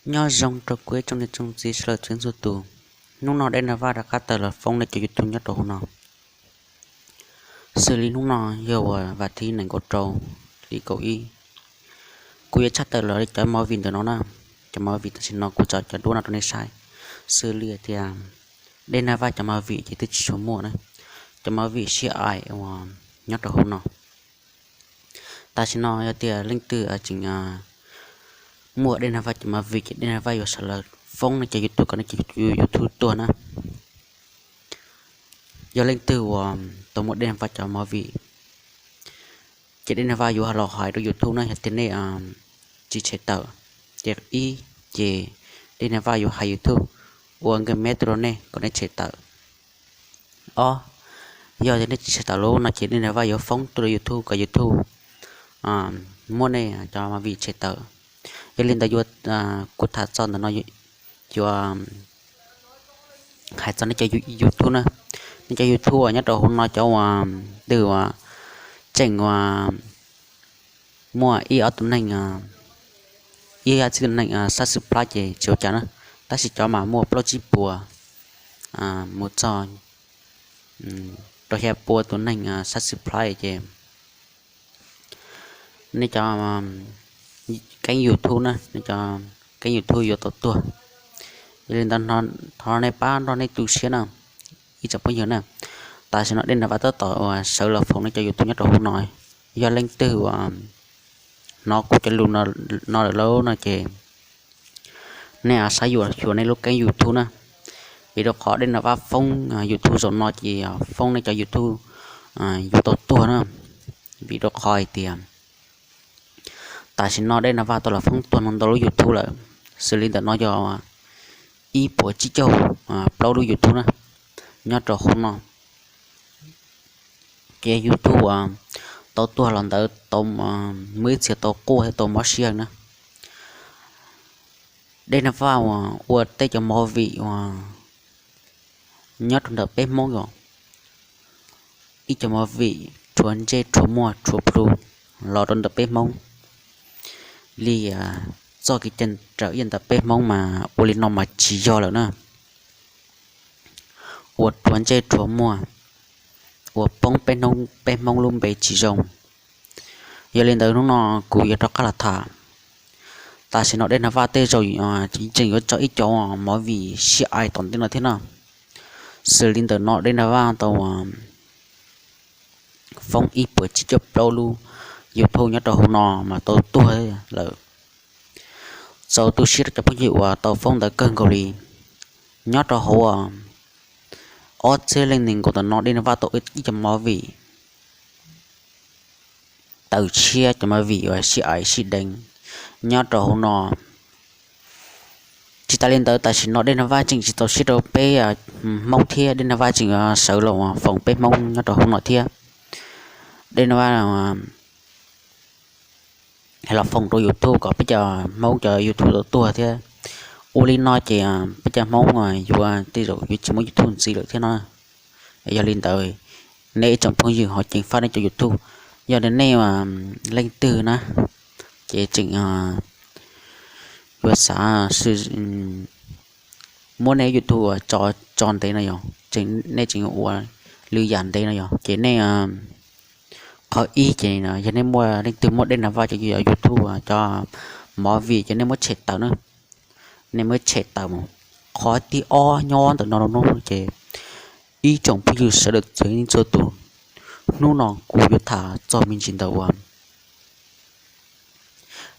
Nyob zoo rau kuv ib tsoom niam tsoom txiv sawv daws txhua leej txhua tus. Hnub no Dej Nag Vaj rov qab tawm los foob nej cov YouTube nyob rau hauv no. Xws li hnub no yog uas vas thib nees nkaum rau hli kaum ib, kuv yuav tshaj tawm los li cov movie ntawm no na. Cov movie tam sim no kuv tso cov duab no rau nej saib. Xws li tias Dej Nag Vaj cov movie ces twb tsis tshua muaj na. Cov movie sib aim uas nyob rau hauv no. Tam sim no yog tias leej twg tseem muaj Dej Nag Vaj cov movie ces Dej Nag Vaj yuav sawv los foob nej cov YouTube kom nej cov YouTube tuag na. Yog leej twg uas tau muaj Dej Nag Vaj cov movie ces Dej Nag Vaj yuav los hais rau YouTube na, yog tias nej tsis tshem tawm, ces ib ces Dej Nag Vaj yuav hais YouTube ua nkawg me rau nej kom nej tshem tawm. Ob, yog tias nej tsis tshem tawm lawm no ces Dej Nag Vaj yuav foob tuaj rau YouTube kom YouTube muab nej cov movie tshem tawm. Yog li ntawd yuav, kuv tham txog ntawm no yuav hais txog nej cov YouTube na. Nej cov YouTube uas nyob rau hauv no cov uas twg uas tseem uas muaj ib ob tus neeg, ib ob txhiab tus neeg subscribe ces tsis ua cas na. Tab sis cov mas muaj plaub tsib puas mus txog rau xya pua tus neeg subscribe ces nej cov keeb YouTube na, nej cov keeb YouTube yuav tau tuag. Yog li ntawd thov nej pab nrog nej tu siab na, ib tsoom phooj ywg na. Tam sim no Dej Nag Vaj tab tom uas sawv los foom nej cov YouTube nyob rau hauv no. Yog leej twg uas hnov kuv cov lus no lawm lauj no ces nej saib yuav xyuas nej lub keeb YouTube na, vim rau qhov Dej Nag Vaj foob YouTube zaum no ces foob nej cov YouTube yuav tau tuag na, vim rau qhov hais tias tam sim no Dej Nag Vaj tau los foob tuag ntau lub YouTube lawm, xws li ntawm no yog ib puas tsib caug plaub lub YouTube na, nyob rau hauv no. Ces YouTube uas tau tuag los ntawd tau muaj ib txhia tau quaj thiab tau mob siab na. Dej Nag Vaj uas ua tej cov movie uas nyob rau ntawm peb Hmoob yom, ib cov movie rhuav ntsej rhuav muag rhuav plhu los rau ntawm peb Hmoob li txoj kev cai raws ib yam ntawm peb Hmoob mas ua li no mas tsis yog lawm na. Ua rhuav ntsej rhuav muag, ua poob peb Hmoob lub npe tsis zoo. Yog li ntawd hnub no kuv yuav rov qab los tham. Tam sim no Dej Nag Vaj tej zaum tseem yuav tso ib cov movie sib aim tom ntej no thiab no. Xws li ntawm no Dej Nag Vaj tau foob ib puas tsib caug plaub lub YouTube nyob rau hauv no mas tau tuag lawm. Txaus tu siab rau cov phooj ywg uas tau foob ntawd kawg nkaus li. Nyob rau hauv ob txhiab leej nees nkaum ntawm no Dej Nag Vaj tau ib cov movie tawm tshiab, cov movie uas sib aim sib deev nyob rau hauv no. Tsis tas li ntawd tam sim no Dej Nag Vaj tseem tsis txaus siab rau peb Hmoob thiab, Dej Nag Vaj tseem sawv los foom peb Hmoob nyob rau hauv no thiab. Dej Nag Vaj los foom rau YouTube kom peb cov Hmoob cov YouTube tau tuag thiab. Ua li no ces peb cov Hmoob yuav tej zaum yuav tsis muaj YouTube ntxiv lawm thiab no. Yog li ntawd nej ib tsoom phooj ywg ho ceev faj nej cov YouTube. Yog nej leej twg na ces tseem yuav xav muab nej YouTube tso ntev no yog nej tseem ua lwm yam ntev no yog ces nej, qhov ib ces yog nej muaj, leej twg muaj Dej Nag Vaj cov YouTube cov movie ces nej muab tshem tawm na. Nej muab tshem tawm mus. Qhov thib ob nyob ntawm no hnub ces ib tsoom phooj ywg sawv daws txhua leej txhua tus, hnub no kuv yuav tham txog me ntsis ntawm uas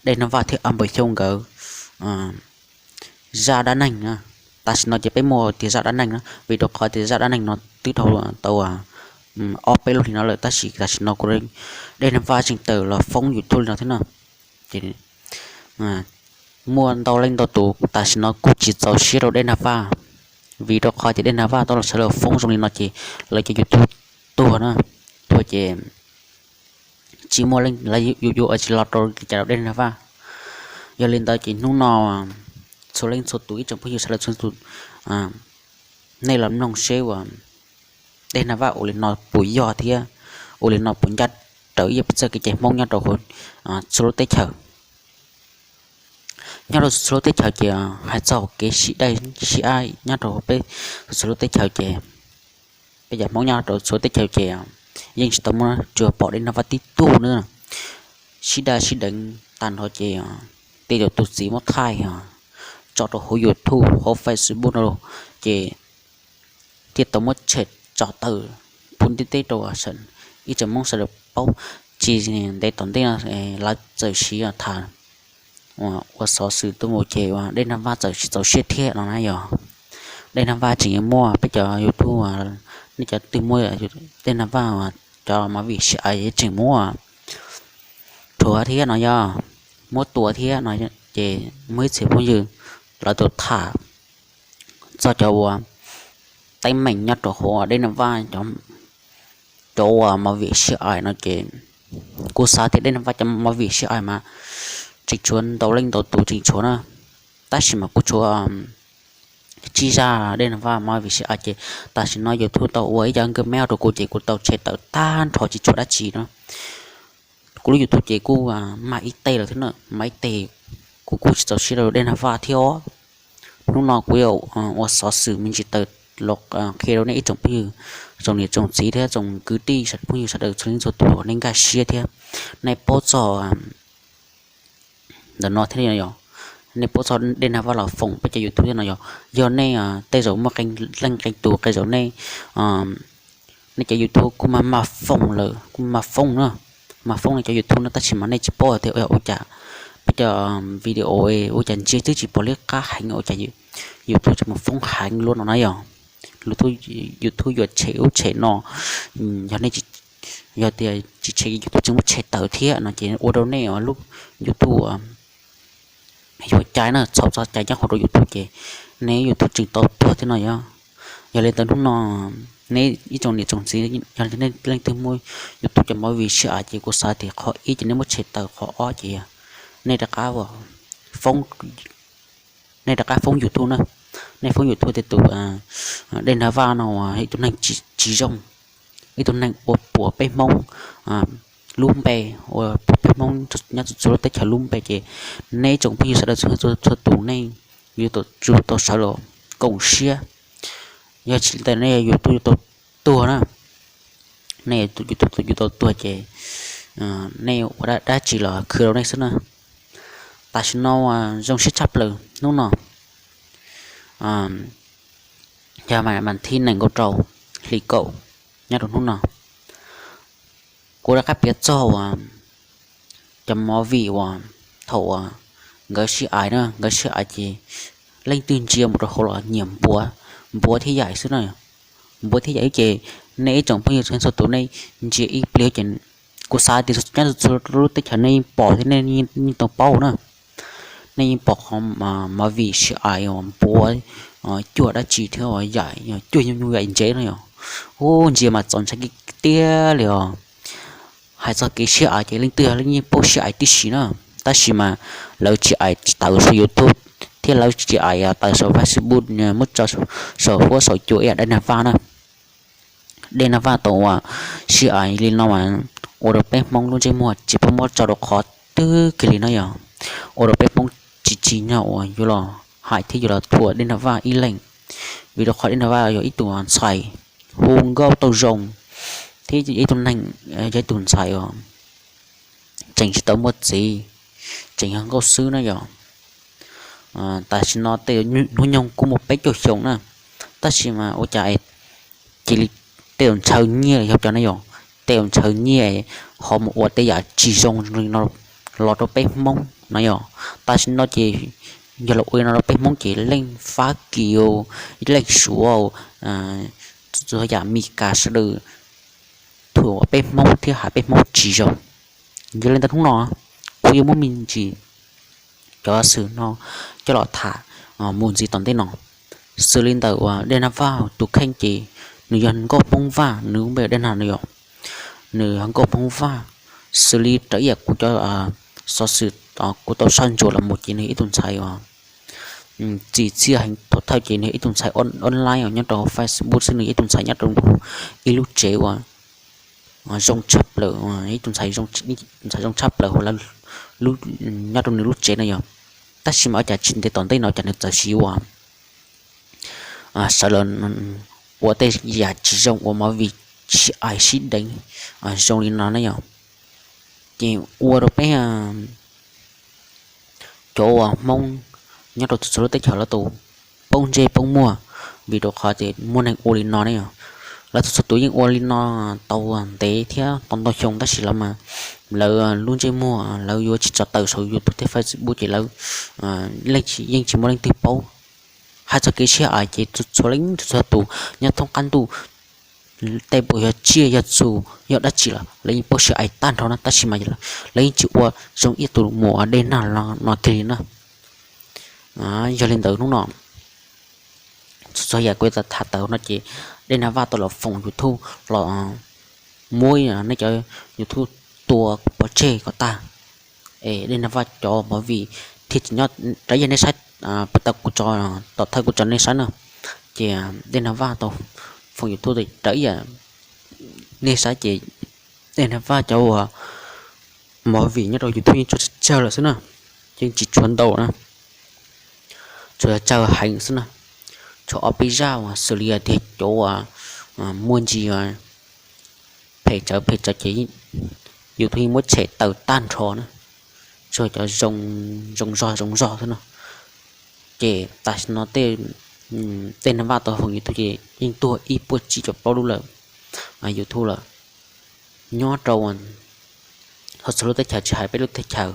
Dej Nag Vaj thiab Am Npawg Xyooj nkawd zaj dab neeg na. Tam sim no ces peb muaj tias zaj dab neeg na vim rau qhov tias zaj dab neeg no twb dhau tau ob peb lub hli no lawm tab sis tam sim no kuv, Dej Nag Vaj tseem tawm los foob YouTube li no thiab no. Ces muaj ntau leej ntau tus tam sim no kuj tsis txaus siab rau Dej Nag Vaj, vim rau qhov tias Dej Nag Vaj tau los sawv los foob zoo li no ces lawv cov YouTube tuag na, tuag ces tsis muaj leej yuav ua tsis los rau li cas rau Dej Nag Vaj. Yog li ntawd ces hnub no txhua leej txhua tus ib tsoom phooj ywg sawv daws txhua tus, nej los mloog seb uas Dej Nag Vaj ua li no puas yog thiab ua li no puas ncaj raws ib yam peb txoj kev cai Hmoob nyob rau txhua lub teb chaws. Nyob rau txhua lub teb chaws ces hais txog kev sib daj sib dab nyob rau peb txhua lub teb chaws ces peb cov Hmoob nyob rau txhua teb chaws ces yeej tsis tau muaj tsuas pom Dej Nag Vaj tib tug na sib daj sib deev tag nrho ces tej zaum tus txiv muab thaij tso rau hauv YouTube hauv Facebook no ces thiaj tau muab tshem tso tawm pub ntiaj teb rau ib tsoom Hmoob sawv daws paub. Tsis ntev tom ntej no lawv txawm siv tham ua xov xwm tuaj mus ces Dej Nag Vaj txawm tsis txaus siab thiab no na yog. Dej Nag Vaj tseem yuav muaj peb cov YouTube, nej cov twg muaj Dej Nag Vaj cov movie sib daj tseem muab rhuav thiab no yog, muab tua thiab no ces muaj ib txhia phooj ywg lawv tau tham txog cov uas teeb meem nyob rau hauv Dej Nag Vaj cov uas movie sib daj no ces kuv xav tias Dej Nag Vaj cov movie sib daj mas tseem tshuav ntau leej ntau tus tseem tshuav na, tab sis mas kuv tshuav tsib zaj Dej Nag Vaj movie sib daj ces tam sim no YouTube tau ua ib co nkaj meb rau kuv ces kuv tau tshem tawm tag nrho tsis tshuav dab tsi no. Kuv lub YouTube ces kuj mag ib teg lawm thiab na, mag ib teg, kuv kuj tsis txaus siab rau Dej Nag Vaj thiab os. Hnub no kuv yuav ua xov xwm me ntsis tawm los qhia rau nej ib tsoom phooj ywg, tsoom niam tsoom txiv thiab tsoom kwv tij phooj ywg sawv daws txhua leej txhua tus nej nkag siab thiab nej paub txog ntawm no thiab yog, nej paub txog Dej Nag Vaj los foom peb cov YouTube thiab no yog, yog nej tej zaum muaj qee leej qee tus qee zaum nej nej cov YouTube kuj mag mag foom lawm, kuj mag foom na, mag foom nej cov YouTube no tab sis mas nej tsis paub tias ua cas peb cov video ua cas ntsia twb tsis pom liab qab heev ua cas YouTube tseem mus foob heev luaj no na yog. YouTube yuav tshem ub tshem no, yog nej, yog tias tsis tshem YouTube tseem muab tshem tawm thiab no ces ua rau nej lub YouTube yuav cai na, txhaum txoj cai nyob hauv rau YouTube ces nej YouTube tseem tau tuag thiab no yog. Yog li ntawd hnub no nej ib tsoom niam tsoom txiv yog nej leej twg muaj YouTube cov movie sib daj ces kuv xav tias qhov ib ces nej muab tshem tawm, qhov ob ces nej rov qab foob, nej rov qab foob YouTube na, nej foob YouTube tias tus Dej Nag Vaj no ib tug neeg tsis zoo, ib tug neeg ua puas peb Hmoob lub npe, ua puas peb Hmoob nyob txhua lub teb chaws lub npe ces nej tsoom phooj ywg sawv daws txhua tus nej yuav tsum tau sawv los koom siab, yog tsis li ntawd nej YouTube yuav tau tuag na, nej YouTube yuav tau tuag ces nej ua dab tsi los khwv rau nej xwb na. Tam sim no zoo siab tshaj plaws hnub no yog mas thib nees nkaum rau hli kaum nyob rau hnub no, kuv rov qab piav txog uas cov movie uas thaum uas nkawd sib daj na, nkawd sib daj ces leej twg ntsia mus rau hauv los nyiam npuav, npuav thiab yaim xwb na, npuav thiab yaim ces nej ib tsoom phooj ywg txhua tus nej ntsia ib pliag ces kuv xav tias nyob txhua lub teb chaws nej yeej pom thiab nej yeej tau paub na. Nej yeej pom qhov movie sib daj uas npuav cuag dab tsi thiab uas yaim cuag nyuj nyuj yaim ntsev no yog, ub ntsia mas txaus ntshai tiag li os. Hais txog kev sib daj ces leej twg los yeej paub sib daj tib si na, tab sis mas lawv tsis daj tawm saum YouTube thiab lawv tsis daj tawm saum Facebook muab tso saum huab saum cua ib yam Dej Nag Vaj na. Dej Nag Vaj tau uas sib daj li no mas ua rau peb Hmoob lub ntsej muag tsis pub muab tso rau qhov twg kiag li no yog, ua rau peb Hmoob tsis tsim nyog uas yuav los hais thiab yuav los thuam Dej Nag Vaj ib leeg, vim rau qhov Dej Nag Vaj yog ib tug ntxhais hu nkauj tau zoo thiab ib tug neeg, yog ib tug ntxhais uas tseem tsis tau muaj txiv, tseem yog nkauj xwb na yog. Tam sim no tej hnub nyoog kuj muaj peb caug xyoo na, tab sis mas ua cas cia li tej zaum ntshaw nyiaj yog cov ne yog, tej zaum ntshaw nyiaj ho mus ua tej yam tsis zoo li no los rau peb Hmoob no yog. Tam sim no ces yog los ua li no rau peb Hmoob ces leej Fab Kis, leej Suav, txhua yam Mis Kas sawv daws thuam peb Hmoob thiab hais peb Hmoob tsis zoo. Yog li ntawd hnub no kuv yuav muab me ntsis cov xwm no coj los tham mus ntxiv tom ntej no. Xws li ntawm uas Dej Nag Vaj tus kheej ces nws yog nkauj Hmoob Vaj, nws lub npe Dej Nag no yog, nws yog nkauj Hmoob Vaj. Xws li raws ib yam kuv cov xov xwm kuv tau saj ntsuas los mus ces nws ib tug ntxhais uas txim txiaj heev, thaum thawj ces nws ib tug ntxhais online nyob rau Facebook xwb, nws ib tug ntxhais nyob rau ib lub tsev uas zoo tshaj plaws, ib tug ntxhais zoo tshaj plaws hauv, nyob rau nws lub tsev no yog. Tab sis mas ua cas tsis ntev tom ntej no cas nws txawm siv ua sawv los ua tej yam tsis zoo uas movie sib ais sib deev zoo li no ne yom. Ces ua rau peb cov uas Hmoob nyob rau txhua txhua lub teb chaws lawv tau poob ntsej poob muag, vim rau qhov tias muaj neeg ua li no ne yom. Lawv txhua txhua tus yeej ua li no tau ntev thiab tau ntau xyoo tab sis lawv mas lawv lub ntsej muag lawv yuav tsis tso tawm saum YouTube thiab Facebook ces lawv yeej tsis muaj leej twg paub. Hais txog kev sib ais ces txhua leej txhua tus nyob thoob qab ntuj, tej puas yog tsiaj yog txhu yog dab tsi los lawv yeej paub sib ais tag nrho na, tab sis mas lawv yeej tsis ua zoo ib tus muam Dej Nag no kiag li na. Yog li ntawd hnub no txhua txhua yam kuv yuav tham tawm no ces Dej Nag Vaj tau los foom YouTube los muab nej cov YouTube tua pov tseg kom tag. Es Dej Nag Vaj cov movie thiaj tsis nyob raws ib yam nej saib, puas tau kuv tso, tom thawj kuv tso nej saib na. Ces Dej Nag Vaj tau foom YouTube raws ib yam nej saib ces Dej Nag Vaj cov uas movie nyob rau YouTube yeej tsawg tsawg lawm xwb na, yeej tsis tshuav ntau na, tshuav tsawg heev xwb na. Tshuav ob peb zaj uas xws li tias cov uas muaj ntsis phem tsawv phem tsawv ces YouTube yeej muab tshem tawm tag nrho na, tshuav cov zoo zog zoo zog xwb na. Ces tam sim no Dej Nag Vaj tau foom YouTube ces yeej tuag ib puas tsib caug plaub lub lawm YouTube lawm. Nyob rau txhua txhua lub teb chaws tsis hais peb lub teb chaws